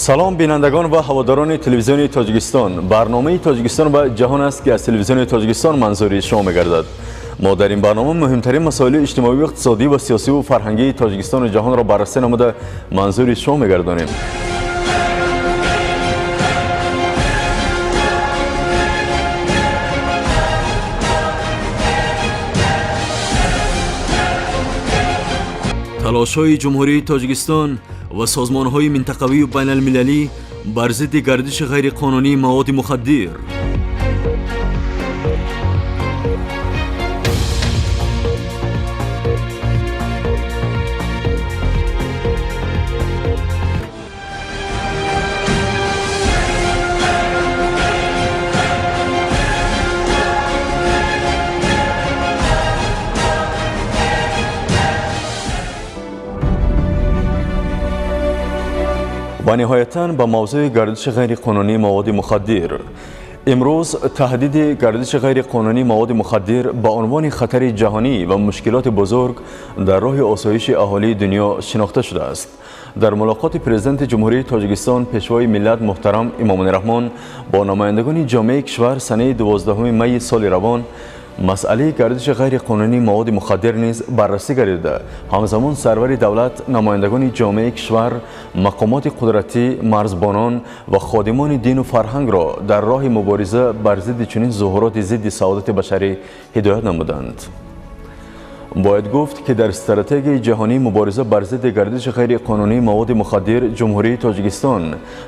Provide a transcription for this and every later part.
Салом бинандагон ва ҳаводорони телевизиони Тоҷикистон. Барномаи Тоҷикистон ва ҷаҳон аст, ки аз телевизиони Тоҷикистон манзури шумо мегардад. Мо дар ин барнома муҳимтарин масоили иҷтимоӣ, иқтисодӣ ва сиёсиву фарҳангии Тоҷикистону ҷаҳонро баррасӣ намуда манзури шумо мегардонем. Талошҳои Ҷумҳурии Тоҷикистон ва созмонҳои минтақавию байналмилалӣ бар зидди гардиши ғайриқонунии маводи мухаддир. Ва ниҳоятан ба мавзӯи гардиши ғайриқонунии маводи мухаддир. Имрӯз таҳдиди гардиши ғайриқонунии маводи мухаддир ба унвони хатари ҷаҳонӣ ва мушкилоти бузург дар роҳи осоиши аҳолии дунё шинохта шудааст. Дар мулоқоти Президенти Ҷумҳурии Тоҷикистон, Пешвои миллат муҳтарам Эмомалӣ Раҳмон бо намояндагони ҷомеаи кишвар санаи 12 майи соли равон масъалаи гардиши ғайриқонунии маводи мухаддир низ баррасӣ гардида, ҳамзамон сарвари давлат намояндагони ҷомеаи кишвар, мақомоти қудратӣ, марзбонон ва ходимони дину фарҳангро дар роҳи мубориза бар зидди чунин зуҳуроти зидди саодати башарӣ ҳидоят намуданд. Бояд гуфт, ки дар стратегияи ҷаҳонии мубориза бар зидди гардиши ғайриқонунии маводи мухаддир Ҷумҳурии Тоҷикистон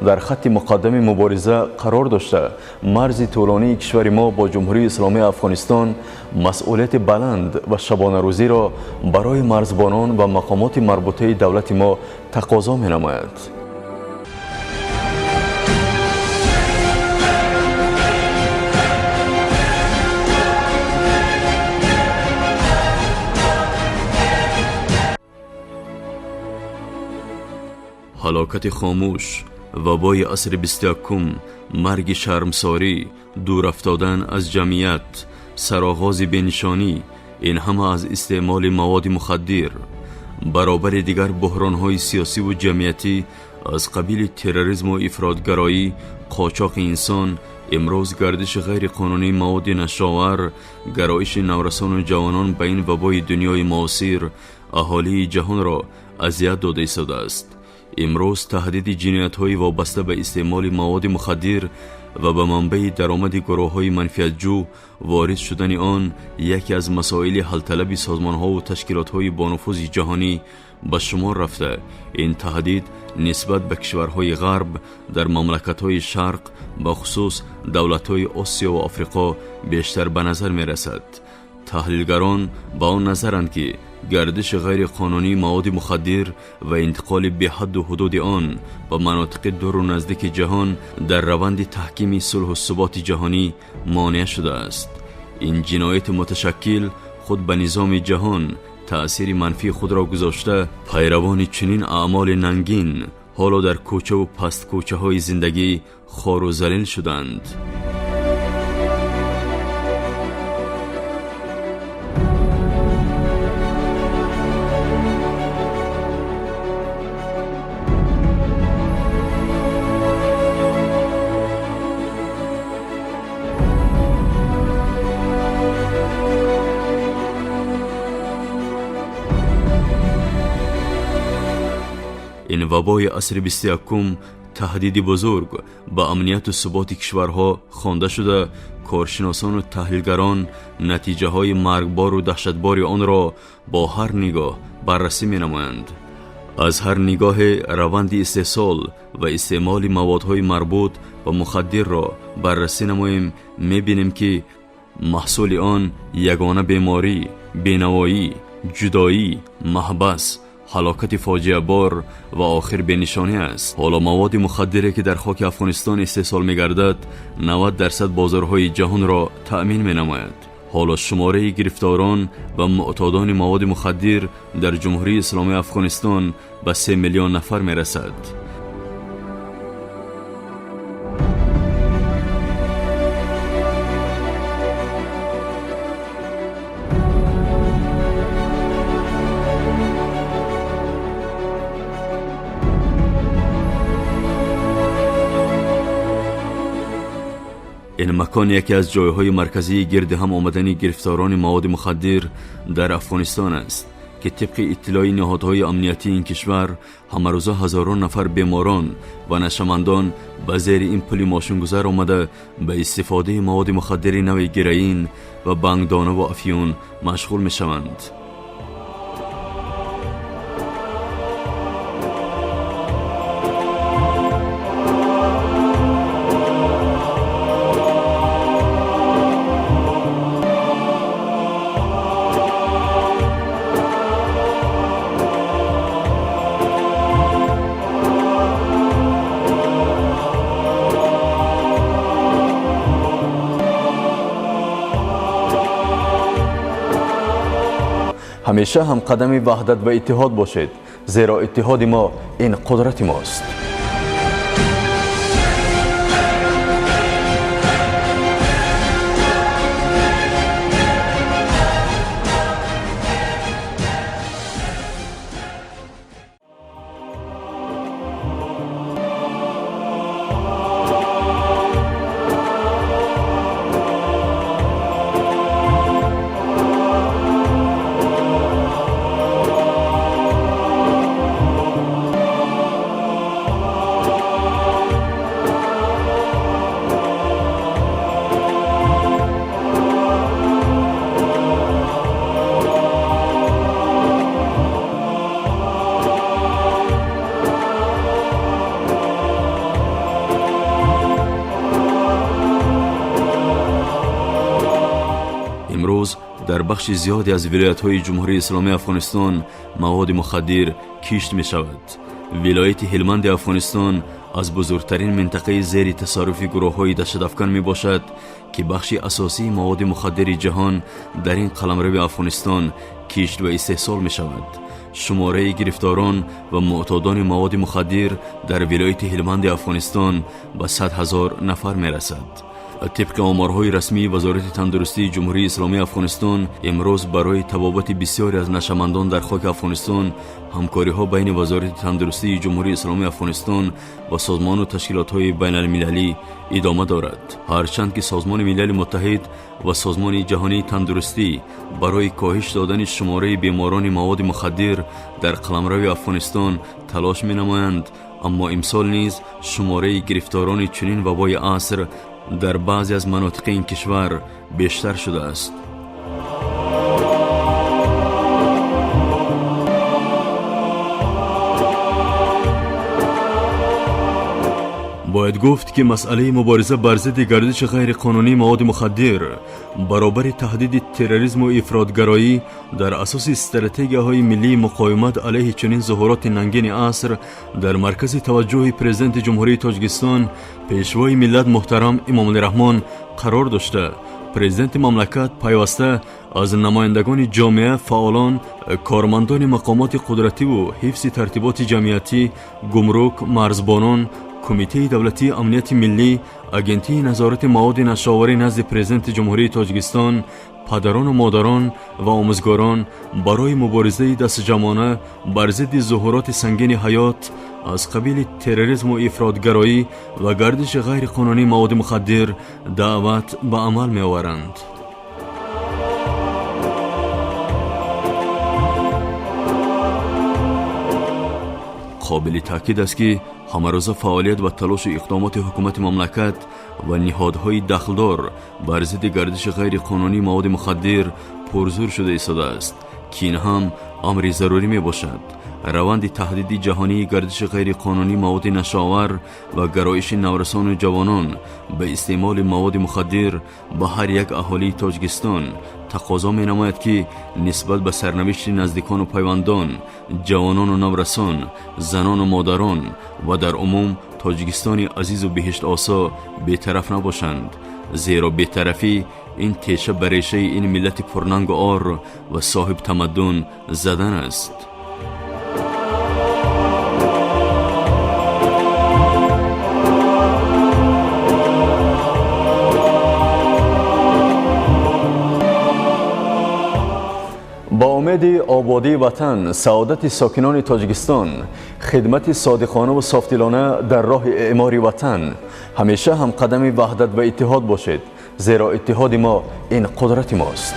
дар хатти муқаддами мубориза қарор дошта, марзи тӯлонии кишвари мо бо Ҷумҳурии Исломии Афғонистон масъулияти баланд ва шабонарӯзиро барои марзбонон ва мақомоти марбутаи давлати мо тақозо менамояд. Ҳалокати хомӯш, вабои асри 21-ум, марги шармсорӣ, дур афтодан аз ҷамъият, сароғози бенишонӣ — ин ҳама аз истеъмоли маводи мухаддир. Баробари дигар буҳронҳои сиёсиву ҷамъиятӣ аз қабили терроризму ифротгароӣ, қочоқи инсон, имрӯз гардиши ғайриқонунии маводи нашовар, гароиши наврасону ҷавонон ба ин вабои дунёи муосир аҳолии ҷаҳонро азият дода истодааст. Имрӯз таҳдиди ҷиноятҳои вобаста ба истеъмоли маводи мухаддир ва ба манбаи даромади гурӯҳҳои манфиатҷӯ ворид шудани он яке аз масоили ҳалталаби созмонҳову ташкилотҳои бонуфузи ҷаҳонӣ ба шумор рафта, ин таҳдид нисбат ба кишварҳои ғарб дар мамлакатҳои шарқ, бахусус давлатҳои Осиё ва Африқо бештар ба назар мерасад. Таҳлилгарон ба он назаранд, ки гардиши ғайриқонунии маводи мухаддир ва интиқоли беҳадду ҳудуди он ба манотиқи дуру наздики ҷаҳон дар раванди таҳкими сулҳу суботи ҷаҳонӣ монеа шудааст. Ин ҷинояти муташаккил худ ба низоми ҷаҳон таъсири манфии худро гузошта, пайравони чунин аъмоли нангин ҳоло дар кӯчаву пасткӯчаҳои зиндагӣ хору залил шуданд. Ин вабои асри 21-ум таҳдиди бузург ба амнияту суботи кишварҳо хонда шуда, коршиносону таҳлилгарон натиҷаҳои маргбору даҳшатбори онро бо ҳар нигоҳ баррасӣ менамоянд. Аз ҳар нигоҳе раванди истеҳсол ва истеъмоли маводҳои марбут ба мухаддирро баррасӣ намоем, мебинем, ки маҳсули он ягона беморӣ, бенавоӣ, ҷудоӣ, маҳбас, ҳалокати фоҷиабор ва охир бенишонӣ аст. Ҳоло маводи мухаддире, ки дар хоки Афғонистон истеҳсол мегардад, 90% бозорҳои ҷаҳонро таъмин менамояд. Ҳоло шумораи гирифторон ва муътодони маводи мухаддир дар Ҷумҳурии Исломии Афғонистон ба 3 миллион нафар мерасад. Ин макон яке аз ҷойҳои марказии гирди ҳам омадани гирифторони маводи мухаддир дар Афғонистон аст, ки тибқи иттилои ниҳодҳои амниятии ин кишвар ҳамарӯза ҳазорон нафар беморон ва нашъамандон ба зери ин пули мошингузар омада ба истифодаи маводи мухаддири нави героин ва бангдонаву афюн машғул мешаванд. Ҳамеша ҳамқадами ваҳдат ва иттиҳод бошед, зеро иттиҳоди мо ин қудрати мост. Имрӯз дар бахши зиёде аз вилоятҳои Ҷумҳурии Исломии Афғонистон маводи мухаддир кишт мешавад. Вилояти Ҳилманди Афғонистон аз бузургтарин минтақаи зери тасарруфи гурӯҳҳои даҳшатафкан мебошад, ки бахши асосии маводи мухаддири ҷаҳон дар ин қаламрави Афғонистон кишт ва истеҳсол мешавад. Шумораи гирифторон ва муътодони маводи мухаддир дар вилояти Ҳилманди Афғонистон ба 100 000 нафар мерасад. Тибқи оморҳои расмии Вазорати тандурустии Ҷумҳурии Исломии Афғонистон, имрӯз барои табобати бисёре аз нашъамандон дар хоки Афғонистон ҳамкориҳо байни Вазорати тандурустии Ҷумҳурии Исломии Афғонистон ва созмону ташкилотҳои байналмилалӣ идома дорад. Ҳарчанд ки Созмони Милали Муттаҳид ва Созмони Ҷаҳонии Тандурустӣ барои коҳиш додани шумораи беморони маводи мухаддир дар қаламрави Афғонистон талош менамоянд, аммо имсол низ шумораи гирифторони чунин вабои аср дар баъзе аз манотиқи ин кишвар бештар шудааст. Бояд гуфт, ки масъалаи мубориза бар зидди гардиши ғайриқонунии маводи мухаддир баробари таҳдиди терроризму ифротгароӣ дар асоси стратегияҳои миллии муқовимат алайҳи чунин зуҳуроти нангини аср дар маркази таваҷҷӯҳи Президенти Ҷумҳурии Тоҷикистон, Пешвои миллат муҳтарам Эмомалӣ Раҳмон қарор дошта, президенти мамлакат пайваста аз намояндагони ҷомеа, фаъолон, кормандони мақомоти қудративу ҳифзи тартиботи ҷамъиятӣ, гумрук, марзбонон, Кумитаи давлатии амнияти миллӣ, Агентии назорати маводи нашъаоварӣ назди Президенти Ҷумҳурии Тоҷикистон, падарону модарон ва омӯзгорон барои муборизаи дастаҷамъона бар зидди зуҳуроти сангини ҳаёт аз қабили терроризму ифротгароӣ ва гардиши ғайриқонунии маводи мухаддир даъват ба амал меоваранд. Қобили таъкид аст, ки ҳамарӯза фаъолият ва талошу иқдомоти ҳукумати мамлакат ва ниҳодҳои дахлдор бар зидди гардиши ғайриқонунии маводи мухаддир пурзӯр шуда истодааст, ки ин ҳам амри зарурӣ мебошад. Раванди таҳдиди ҷаҳонии гардиши ғайриқонунии маводи нашъаовар ва гароиши наврасону ҷавонон ба истеъмоли маводи мухаддир ба ҳар як аҳолии Тоҷикистон тақозо менамояд, ки нисбат ба сарнавишти наздикону пайвандон, ҷавонону наврасон, занону модарон ва дар умум Тоҷикистони азизу биҳиштосо бетараф набошанд, зеро бетарафӣ ин теша ба решаи ин миллати пурнангу ор ва соҳибтамаддун задан аст. Ба умеди ободии ватан, саодати сокинони Тоҷикистон, хидмати содиқонаву софдилона дар роҳи эъмори ватан, ҳамеша ҳамқадами ваҳдат ва иттиҳод бошед, зеро иттиҳоди мо ин қудрати мост.